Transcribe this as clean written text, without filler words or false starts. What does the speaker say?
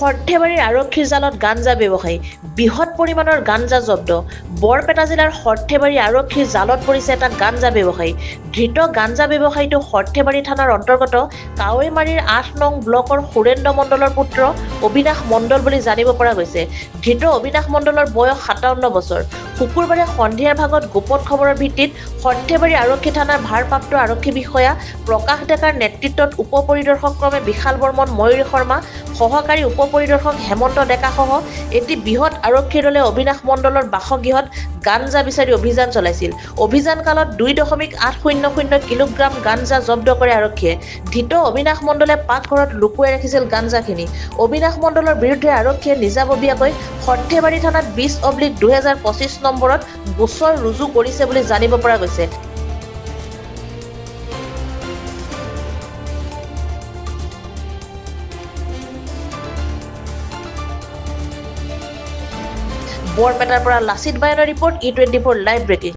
সৰ্থেবাৰীৰ আৰক্ষীৰ জালত গাঞ্জা ব্যৱসায়ী, বৃহৎ পৰিমাণৰ গাঞ্জা জব্দ। বৰপেটা জিলাৰ সৰ্থেবাৰী আৰক্ষীৰ জালত পৰিছে এটা গাঞ্জা ব্যৱসায়ী। ধৃত গাঞ্জা ব্যৱসায়ীটো সৰ্থেবাৰী থানাৰ অন্তৰ্গত কাৱৈমাৰীৰ ৮ নং ব্লকৰ সুৰেন্দ্ৰ মণ্ডলৰ পুত্ৰ অবিনাশ মণ্ডল বুলি জানিব পৰা গৈছে। ধৃত অবিনাশ মণ্ডলৰ বয়স ৫৭ বছৰ। শুকুৰবাৰে সন্ধিয়াৰ ভাগত গোপন খবৰৰ ভিত্তিত সৰ্থেবাৰী আৰক্ষী থানাৰ ভাৰপ্ৰাপ্ত আৰক্ষী বিষয়া প্ৰকাশ ডেকাৰ নেতৃত্বত উপ পৰিদৰ্শক ক্ৰমে বিশাল বৰ্মন, ময়ূৰী শৰ্মা, সহকাৰী উপ পৰিদৰ্শক হেমন্ত ডেকাসহ এটি বৃহৎ আৰক্ষীৰ দলে অবিনাশ মণ্ডলৰ বাসগৃহত গাঞ্জা বিচাৰি অভিযান চলাইছিল। অভিযান কালত ২.৮০০ কিলোগ্ৰাম গাঞ্জা জব্দ কৰে আৰক্ষীয়ে। ধৃত অবিনাশ মণ্ডলে পাকঘৰত লুকুৱাই ৰাখিছিল গাঞ্জাখিনি। অবিনাশ মণ্ডলৰ বিৰুদ্ধে আৰক্ষীয়ে নিজাববীয়াকৈ সৰ্থেবাৰী থানাত ২০/২০২৫ নম্বৰত গোচৰ ৰুজু কৰিছে বুলি জানিব পৰা গৈছে। বৰপেটাৰ পৰা লাচিত বায়নৰ ৰিপৰ্ট, ই 24 লাইভ ব্ৰেকিং।